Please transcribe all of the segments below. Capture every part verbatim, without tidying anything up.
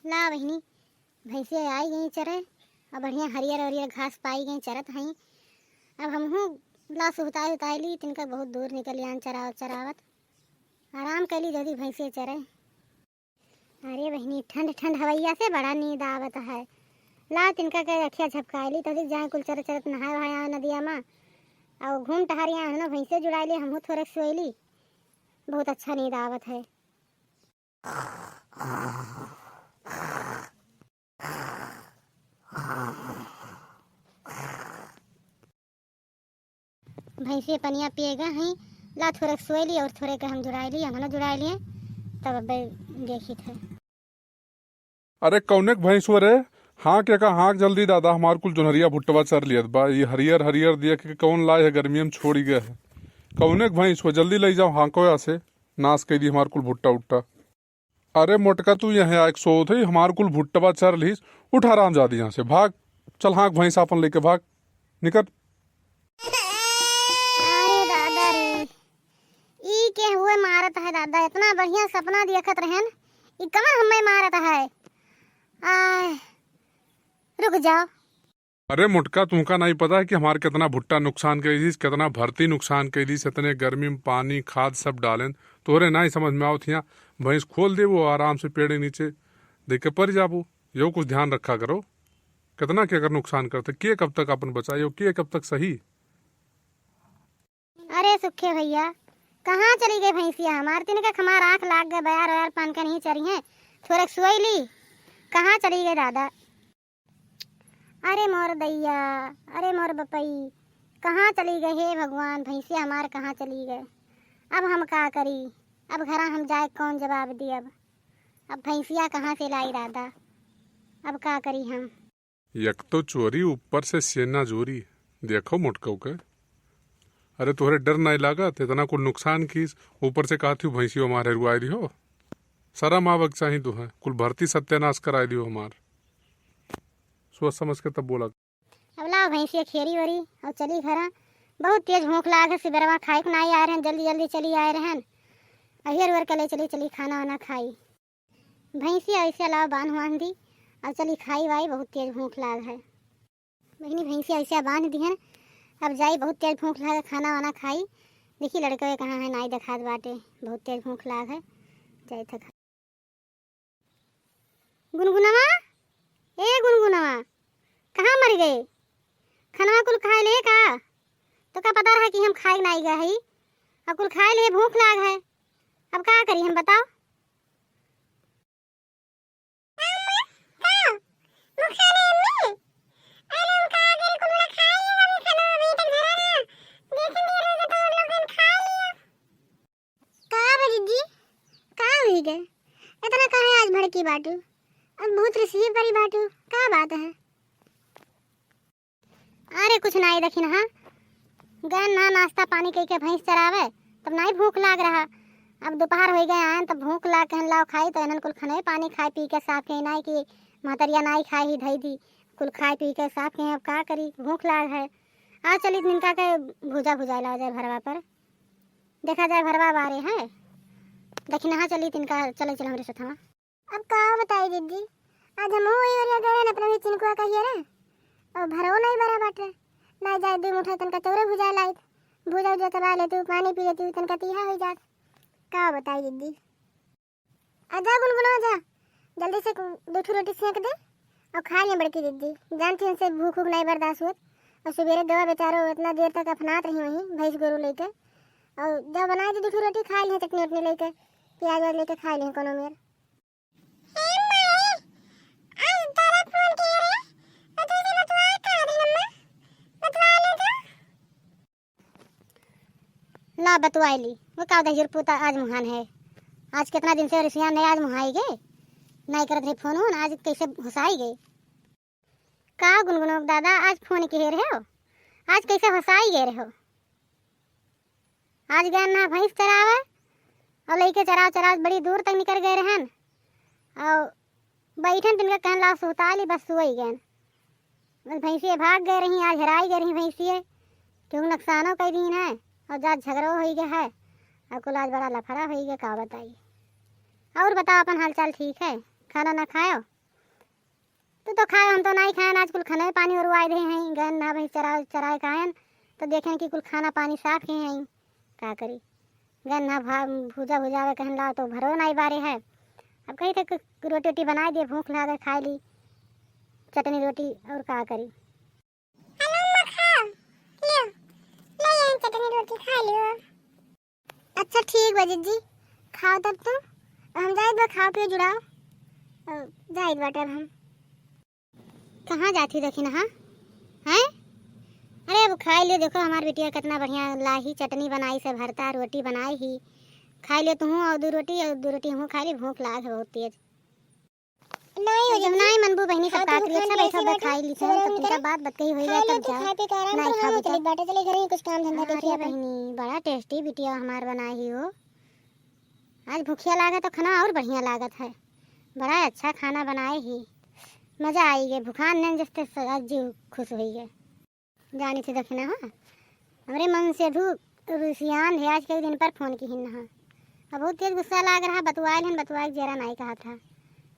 ला बहिनी, भैंसिया आई गई चरे, और बढ़िया हरियर हरियर घास पाई गई, चरत हई। अब हमहू ला सुहताई उताई ली, तिनका बहुत दूर निकल आन चरावत चरावत। आराम कैली जल्दी भैंसिया चरे। अरे बहिनी, ठंड ठंड हवैया से बड़ा नींद आवत है। ला तिनका के अखिया झपकाई ली, तोहरी जाए कुल चरत चरत नहाए वहाए आए नदिया मा। और घूम टहरिया हनो भैंसे जुड़ाई ली, हमहू थोड़े सोई ली। बहुत अच्छा नींद आवत है। भैंसे पनिया पिए गए हैं, ला थोड़े सोए ली और थोड़े के हम जुड़ाई ली, हमनो जुड़ाई लिए, तब अबे देखित है। अरे कौने के भैंस हो रे? हाँक एका हाँक जल्दी दादा, हमार कुल जोन्हरिया भुट्टवा चर लियत बा। ये हरियर हरियर दिया के कौन लाए है, गर्मिया में छोड़ी गए है। कौने के भैंस हो, जल्दी लई जाओ, हाँको या से नाश कई दी हमार कुल भुट्टा उट्टा। अरे मोटका, तू यहाँ आके सोत है, हमार कुल भुट्टवा चर लिहिस। उठ हरामजादी यहाँ से, भाग। चल हाँक भैंस आपन लेके भाग, निकल। अरे दादा रे, ई के हुए मारत है दादा, इतना बढ़िया सपना देखत रहन, ई कवन हमें मारत है? आय, रुक जाओ। अरे मोटका, तुमका नाहीं पता है कि हमार कितना भुट्टा नुकसान कई दीस, कितना भरती नुकसान कई दीस, इतने गर्मी में पानी, खाद सब डालेन, तोहरे नाहीं समझ में आवत हिया। भैंस खोल देबो आराम से पेड़ नीचे, देख के पड़ जाबो। यो कुछ ध्यान रखा करो, कितना के अगर नुकसान करते, के कब तक अपन बचाई और के कब तक सही। अरे सुखे भैया, कहाँ चली गई भैंसिया हमार? तिनका हमार आँख लाग गए, बयार वयार पान का नहीं चरी हैं, थोड़े सोई ली, कहाँ चली गई दादा? अरे मोर दैया, अरे मोर बपई, कहाँ चली गए हे भगवान? भैंसिया हमार कहाँ चली गए? अब हम का करी? अब घरा हम जाए कौन जवाब दियब? अब भैंसिया कहाँ से लाई दादा? अब का करी हम? एक तो चोरी, ऊपर से सेना जोरी। देखो मोटकऊ के। अरे तोहरे डर नाहीं लागत? इतना कुल नुकसान कीस, ऊपर से कहत हियो भैंसियो हमार हेरुआई दिहो। शरम आवक चाही तुहे, कुल भरती सत्यानाश कराई दिहो हमार। सोच समझ के तब बोला। अब लाओ भैंसिया खेरी वरी और चली घरा। बहुत तेज भूख लाग है, सिबेरवा खाए के नाहीं आए रहन, जल्दी जल्दी चली आए रहन। अहियर वर के ले चली, चली खाना वाना खाई। भैंसिया ऐसे लाओ बांध वांध दी और चली खाई वाई, बहुत तेज भूख लाग है। बहिनी भैंसिया ऐसे बांध दिहन, अब जाई, बहुत तेज भूख लाग है, खाना वाना खाई। देखी लड़के कहाँ है, नाहीं देखात बाटे, बहुत तेज भूख लाग है, जाई था खा। गुनगुनवा, ए गुनगुनवा, कहाँ मर गए? खनवा कुल खाए ले का? तो का पता रहा कि हम खाए नाहीं गए हई? अब कुल खाए ले, भूख लाग है, अब का करी हम बताओ? का बा दीदी, का हुई गए? इतना काहे आज भड़की बाटू? अब बहुत रिसिये परी बाटू, का बात है? अरे कुछ नाहीं, देखिन हा, गए ना नाश्ता पानी कई के भैंस चरावे, तब नाहीं भूख लाग रहा। अब दोपहर होइ गए आयन, तब भूख लाग कहन लाओ खाई, तो इन्हन कुल खनवे पानी खाए पी के साफ कही नाहीं कि महतरिया नाहीं खाए ही धई दी, कुल खाए पी के साफ कही। अब का करी, भूख लाग है। आ चली इनका के भूजा भुजाए लाओ जाए भरवा पर, देखा जाए भरवा बारे है। देखिन हा चली तिनका, चले चल हमरे सथवा। अब का बताई दीदी, आज हमहू वही ओरिया गए रहन अपने भी चिनकुआ कहिए रे, और भरवो नाहीं बरा बाटे। नाहीं जाए दुइ मुठा तनका चौरे भुजा लाइत, भुजा उजा चबा लेतू, पानी पी लेतू, तनका तीहा होइ जात। का बताई दीदी। आ जा गुनगुना जा, जल्दी से दू ठो रोटी सेंक दे और खा ले बड़की दीदी। जानती हैं से भूख उख नाहीं बर्दाश्त होत। और सुबेरे गवा बेचारो इतना देर तक अफनात रही वहीं भैंस गोरू लेके। और जा बनाए दे दू ठो रोटी, खा ले चटनी वटनी लेके, प्याज व्याज लेके खा ले कोनो मेर। ए माई, आज दादा फोन किए रे, तो तुझे बतवा का दिन अम्मा? बतवा ले तो। ला बतवाई ली, वो का दहिजर पूता आज मुहान है। आज कितना दिन से रिसियान नहीं, आज मुहाई गए। नहीं करत रहे फोन वोन, आज कैसे हुसाई गए। का गुनगुनो दादा, आज फोन किए रहे हो? आज कैसे हुसाई गए रहे हो? आज गए ना भैंस चरावे, और लइके चराव चराव बड़ी दूर तक निकल गए रहन, और बैठन तिनका कहन लाओ सुहता ली, बस सोई गए। बस भैंसिए भाग गए रही, आज हेराई गए रही भैंसिए, क्यों नुकसानो कई दीन है, और जात झगड़ो होई गए है, और कुल आज बड़ा लफड़ा होई गए, का बताई। और बताओ अपन हालचाल ठीक है, खाना ना खायो? तू तो खाए, हम तो नाहीं खाएन, आज कुल खनवे पानी ओरवाए देहे हैं, गएन ना भैंस चराए, चराए खाएन, तो देखेन कि कुल खाना पानी साफ ही हैं, का करी। गएन ना भा-, भूजा भुजावे कहन लाओ तो भरो नाहीं बारे है। अब कही थे कि रोटी ओटी बनाए दिए, भूख लागे, खाए ली चटनी रोटी, और का करी। हेलो अम्मा, खाओ, लियो, ले आई चटनी रोटी, खा लियो। अच्छा ठीक बा जिज्जी, खाओ तब तू, हम जाइत बा, खाओ पियो जुड़ाओ, अ, जाइत बाटे अब हम। कहाँ जात ही दखिनहा, हाँ? हैं? अरे अब खाई लियो, देखो हमार बिटिया कितना बढ़िया लाही चटनी बनाई से, भरता रोटी बनाई ही, खाई लियो तुहूँ और दू रोटी और दू रोटी हमहूँ खाई ली, भूख लाग है बहुत तेज। नाहीं हो जब जिज्जी, नाहीं मनबू बहिनी, तब खाए का तो करी, भूखन अच्छा बैठो, ऐसी अब बाटे, खाई ली, सुबह तो में तुमका करे। बात बतकही होई खा गया, लो तब तू, जाओ। खाए पी के आराम नाहीं करो, हम खाबू चली तब। बाटे, चले घर में कुछ काम धंधा हाँ, देखिए अरे अपन। बहिनी, बड़ा टेस्टी बिटिया हमार बनाए ही हो। आज भूखिया लागे तो खाना और बढ़िया लागत है। बड़ा अच्छा खाना बनाए ही, मजा आई गए। भुखान नैन जस्ते स-, आज जीव खुश होई गए। जानी थी दखिनहा, हमरे मन से धू रुसियान है, आज के दिन पर फोन किहिन हा। अब बहुत तेज गुस्सा लाग रहा, बतुआइल हन, बतुआए के जरा नाहीं कहा था।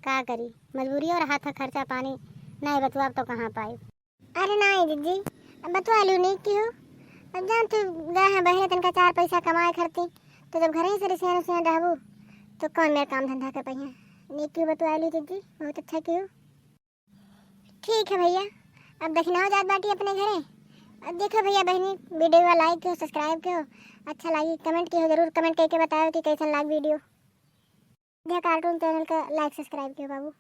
का करी, मजबूरी और हाथ खर्चा पानी नाहीं बतुआब तो कहाँ पाई। अरे नाहीं जिज्जी, अब बतुआ लियो नहीं की हो। अब जान तू गए हैं बहरे तनका चार पैसा कमाए खरती, तो जब घर ही से रिसियान रिसियान रहबू, तो कौन मेरा काम धंधा कर पाइए। नहीं की बतुआ लियो जिज्जी, बहुत अच्छा की हो। ठीक है भैया, अब दखिनहा जात बाटी अपने घरे। अब देखो भैया बहिनी, video like किहो, subscribe किहो, अच्छा लागी comment किहो, जरूर comment करके बताओ कि कैसन लाग video। भैया cartoon channel का like subscribe किहो बाबू।